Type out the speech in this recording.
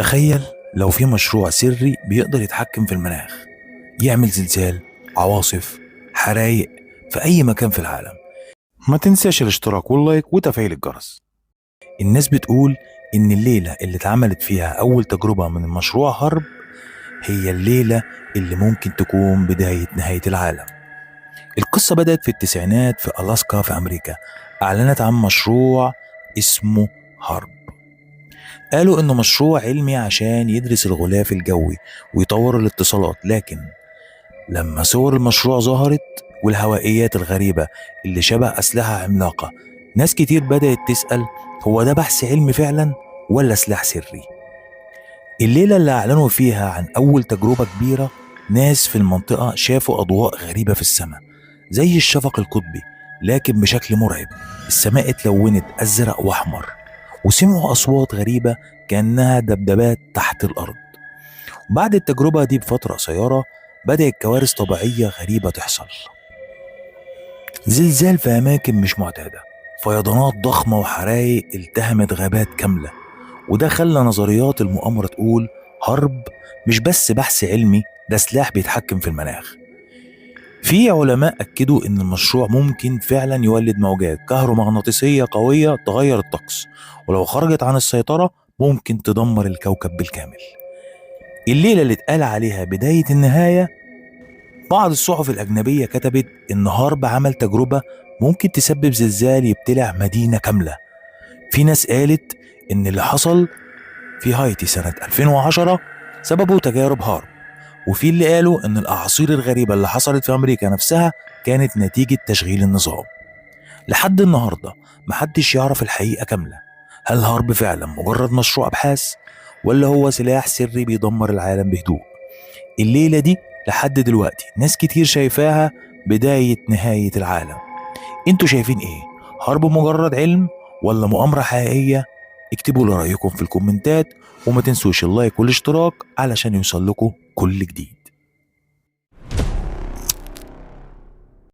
تخيل لو في مشروع سري بيقدر يتحكم في المناخ، يعمل زلزال، عواصف، حرايق في أي مكان في العالم. ما تنساش الاشتراك وال like وتفعيل الجرس. الناس بتقول إن الليلة اللي اتعملت فيها أول تجربة من مشروع هارب هي الليلة اللي ممكن تكون بداية نهاية العالم. القصة بدأت في التسعينات في ألاسكا في أمريكا. أعلنت عن مشروع اسمه هارب. قالوا إنه مشروع علمي عشان يدرس الغلاف الجوي ويطور الاتصالات، لكن لما صور المشروع ظهرت والهوائيات الغريبة اللي شبه أسلحة عملاقة، ناس كتير بدأت تسأل هو ده بحث علمي فعلا ولا سلاح سري؟ الليلة اللي أعلنوا فيها عن أول تجربة كبيرة، ناس في المنطقة شافوا أضواء غريبة في السماء زي الشفق القطبي، لكن بشكل مرعب. السماء اتلونت أزرق وأحمر، وسمعوا أصوات غريبة كأنها دبدبات تحت الأرض. وبعد التجربة دي بفترة قصيرة بدأت كوارث طبيعية غريبة تحصل، زلزال في أماكن مش معتادة، فيضانات ضخمة، وحرايق التهمت غابات كاملة. وده خلى نظريات المؤامرة تقول هارب مش بس بحث علمي، ده سلاح بيتحكم في المناخ. في علماء أكدوا إن المشروع ممكن فعلا يولد موجات كهرومغناطيسية قوية تغير الطقس، ولو خرجت عن السيطرة ممكن تدمر الكوكب بالكامل. الليلة اللي اتقال عليها بداية النهاية، بعض الصحف الأجنبية كتبت إن هارب عمل تجربة ممكن تسبب زلزال يبتلع مدينة كاملة. في ناس قالت إن اللي حصل في هايتي سنة 2010 سببه تجارب هارب، وفي اللي قالوا إن الأعاصير الغريبة اللي حصلت في أمريكا نفسها كانت نتيجة تشغيل النظام. لحد النهاردة محدش يعرف الحقيقة كاملة. هل هارب فعلا مجرد مشروع أبحاث ولا هو سلاح سري بيدمر العالم بهدوء؟ الليلة دي لحد دلوقتي ناس كتير شايفاها بداية نهاية العالم. انتوا شايفين ايه؟ هارب مجرد علم ولا مؤامرة حقيقية؟ اكتبوا لي رأيكم في الكومنتات، وما تنسوش ال like والاشتراك علشان يوصل لكم كل جديد.